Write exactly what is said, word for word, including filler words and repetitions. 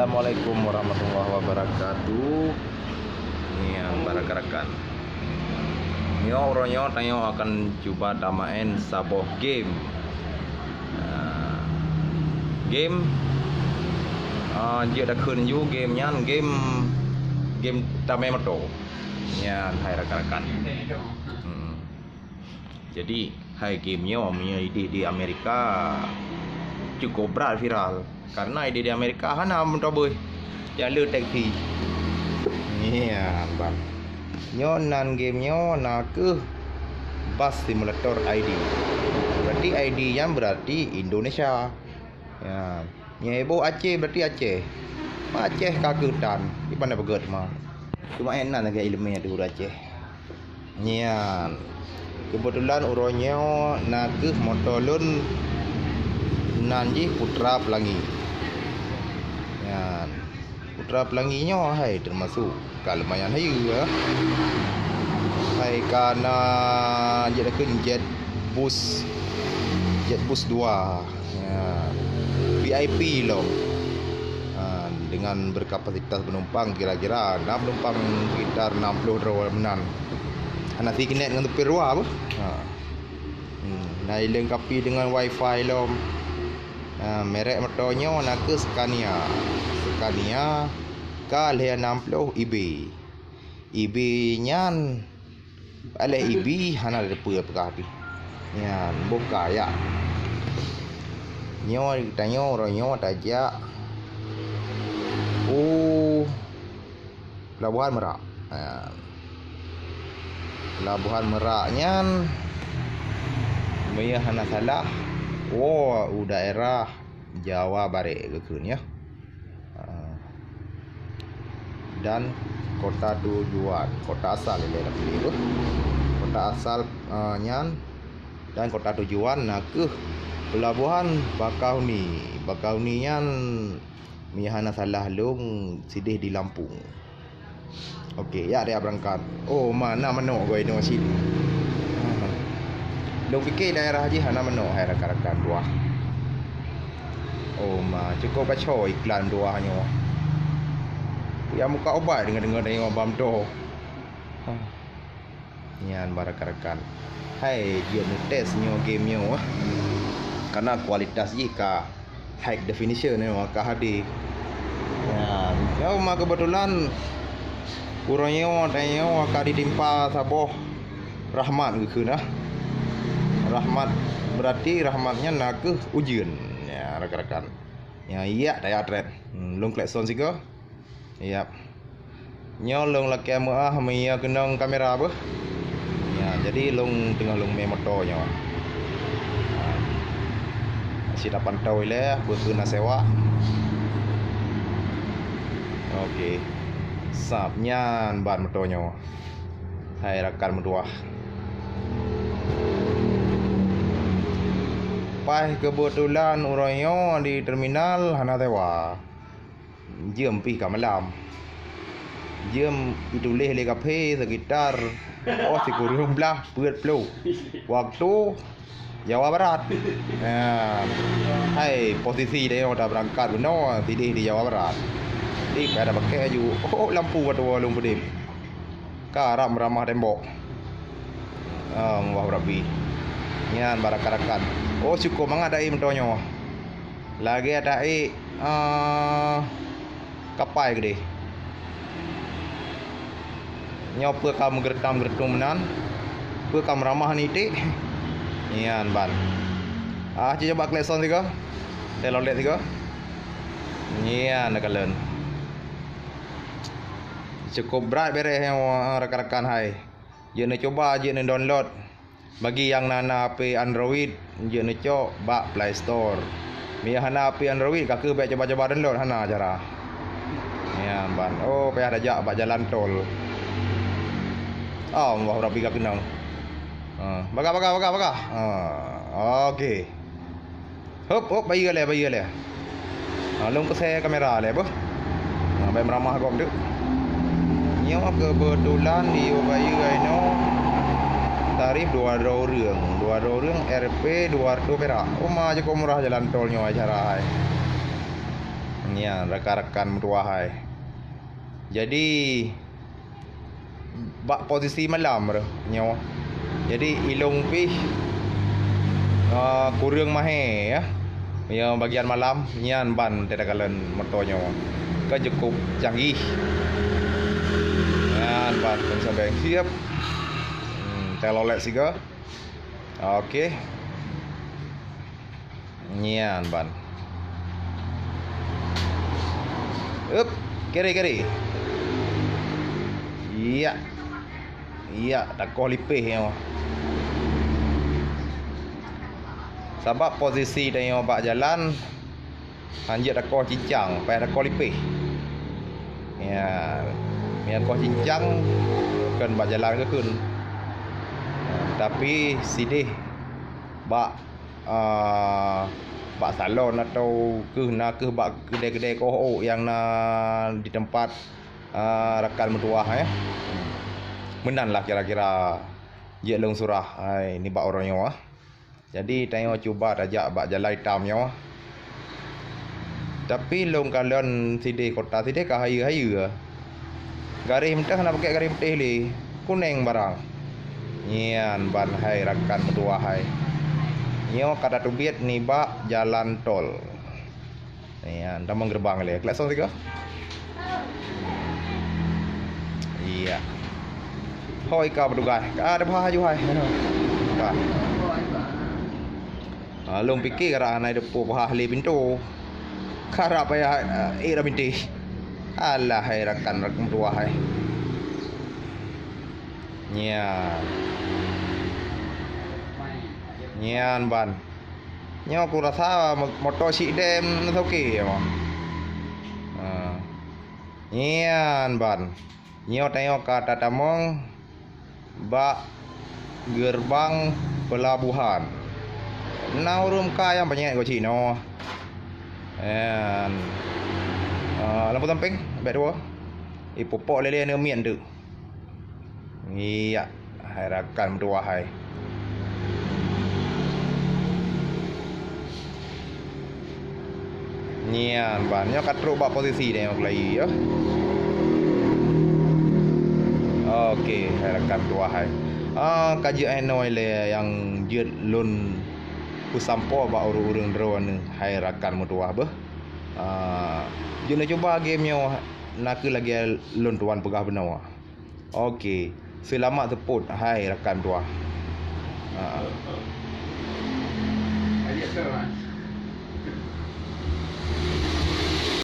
Assalamualaikum warahmatullahi wabarakatuh. Nyan, para rakan-rakan. Nyoe uroe nyoe tanyoe akan cuba tamaén saboh game. Ah, game, ah, jeuet takheun ju game nyan game, game tamé moto. Nyan hai rakan-rakan. Hmm. Jadi, hai game nyoe meunyoe idéh di Amerika cukup brat viral. Karena idéh di Amerika hana moto bus. Jalur teksi. Nyan, ban. Nyoe nan game nyoe na kheueh bus simulator I D. Berarti I D nyan berarti Indonesia. Ya, nyoe iboh Aceh berarti Aceh. Aceh ka kheueh tan, di mana peugét ma. Cuma ék nan lagèe ileumèe di ureueng Aceh. Nyan. Keubeutulan uroe nyoe na kheueh moto lôn nan jih Putra Pelangi. Nyan. Putra Pelangi nyoe hai teumasuk ka lumayan hayeue, ya. Hai ka na jeuet takheun jet bus, jet bus dua. Ya. V I P lom. Ha, dengan berkapasitas penumpang kira-kira na penumpang sekitar enam puluh droe meunan. Hana sikinet ngon supir dua beuh. Ha. Hmm, na dilengkapi dengan wifi lom. Ha, merek moto nyoe na kheueh Scania. Scania K lhèe nam ploh E B. E B nyan, alah E B hana teupeue peugah pih. Nyan, boh ka ya. Nyoe tanyoe uroe nyoe tajak u Pelabuhan Merak. Ha. Pelabuhan Merak nyan, meunyoe hana salah, woe u daerah Jawa Barat geukheun, ya. Ha. Dan kota tujuan, kota asal ilèe na pilih tu. Kota asal, ha, nyan dan kota tujuan na kheueh Pelabuhan Bakauheni. Bakauheni nyan meunyoe hana salah lôn sidéh di Lampung. Oke, ya, dak beurangkat. Oh, ma na manok goi nyoe cit. Lôn pike daerah jih hana manok hai rakan-rakan tuah. Oh, ma cukup gaco iklan tuah nyoe. Nyang muka ubat deungon-deungon tanyoe bam toh. Nyan ba rakan-rakan. Hai, jeuet neutes nyoe game nyoe. Karena kualitas jih ka high definition nyoe, ka H D. Nyan, nyoe ma keubeutulan uroe nyoe, tanyoe ka ditimpa saboh rahmat geukheun, ah. Rahmat, berarti rahmat nyan na kheueh ujeuen. Ya, rakan-rakan. Ya, iya, daya trek. Hmm, lôn klakson sigoe. Yap. Nyoe lôn lakèe meu'ah meunyoe keunong kamera beuh. Ya, jadi lôn teungoh lôn mè moto nyoe. Ha. Sit tapantau ilèe, beuh keu na sewa. Oke. Sab nyan ban moto nyoe. Hai rakan meutuah. Paih keubeutulan uroe nyoe di terminal hana sewa. Jeuem pih ka malam. Jeuem ituléh lé kaphé sekitar, oh, sikureueng blah peuet ploh. Waktu Jawa Barat. Ya. Hai, posisi tanyoe tabeurangkat bunoe sidéh di Jawa Barat. Ih, ka tapakèk laju. Oh, lampu ka tuwoe lôn peudeh. Ka rab meuramah tembok. Allahu Rabbi. Nyan ba rakan-rakan. Oh, syukoe mangat taék meuto nyoe. Lagèe taék, eh, kapai keudeh. Nyoe peue ka meugeureutam-geureutum meunan? Peue ka meuramah ni iték? Nyan ban. Ah, cuba klakson sigoe. Teulolet sigoe. Nyan neukalon. Cukup brat beureh nyoe, rakan-rakan hai. Jeuet neucuba, jeuet neudownload. Bagi nyang na, na H P Android, jeuet neucok bak Play Store. Meunyo hana H P Android, ka keuh bèk cuba-cuba download, hana cara. Nyan ban. Oh, payah tajak bak jalan tol. Oh, Allah Rabbi ka keunong. Ha, bagah, bagah, bagah, bagah. Ha, oke. Hop, hop, bayeue lé, bayeue lé. Ha, lôn peusé kamera lé, beuh. Ha, bèk meuramah gob teuk. Nyoe keubeutulan diyue bayeue inoe tarif dua droe ureueng. Dua droe ureueng R P dua ratus perak. Uma jeuet keu murah jalan tol nyoe acara hai. Nyan rakan-rakan meutuwah hai. Jadi bak posisi malam reuh nyoe. Jadi ilong pih uh, kureueng mahé ya. Ya bagian malam nyan ban teudakalon moto nyoe. Ka cukup canggih. Nyan ban pun sampai siap. Hmm, telolek siga. Okey. Nyan ban. Up, kiri kiri. Iya. Iya, takoh lipeh nyoe. Sabab posisi tanyoe bak jalan hanjeuet takoh cincang, payah takoh lipeh. Ya, meunyoe koh cincang kon bak jalan keukeuen. Tapi sideh bak uh, bak salon atau keuh na keuh bak kedai-kedai koh nyang na di tempat uh, rakan meutuwah eh. Meunan lah kira-kira jeuet lôn surah ai nibak uroe nyoe. Jadi tanyoe cuba tajak bak jalan itam nyoe. Tapi lôn kalon sideh kota sideh ka hayeue-hayeue. Garéh meuntah na pakai garéh putéh lé, kuneng barang. Nyan ban hai rakan meutuwah hai. Nyoe ka tateubiet nibak jalan tol. Nyan tamong gerbang lé. Klakson siga. Iya. Hoi ka petugas. Ka ada bah aju hai. Ka. Ah, lôn pike karap hana deupok peuhah lé pintoe. Karap payah eh ira bintéh. Alah hai rakan-rakan meutuwah hai. Nyan. Nyan ban. Nyoe kurasa moto sidem neusoke ya. Ha. Nyan ban. Nyoe tanyoe ka tatamong bak gerbang pelabuhan. Na ureuëng ka nyang panyét goci noe. Nyan. Uh, lampu samping bèk dua. Ipupok lé-lé aneuk miet tu. Iya, hai rakan meutuwah hai. Nyan ban nyoe ka trok bak posisi dia nyoe keulayi ya. Oke, hai rakan meutuwah hai. Ah, ka jeuet hai noe lé nyang jeuet lôn peusampoe bak ureuëng-ureuëng droeneuh hai rakan meutuwah beuh. Ah, jeuet neucuba game nyoe nakeuh lagée lôn tuan peugah bunoe. Oke, seulamat seupôt hai rakan meutuwah. Ha.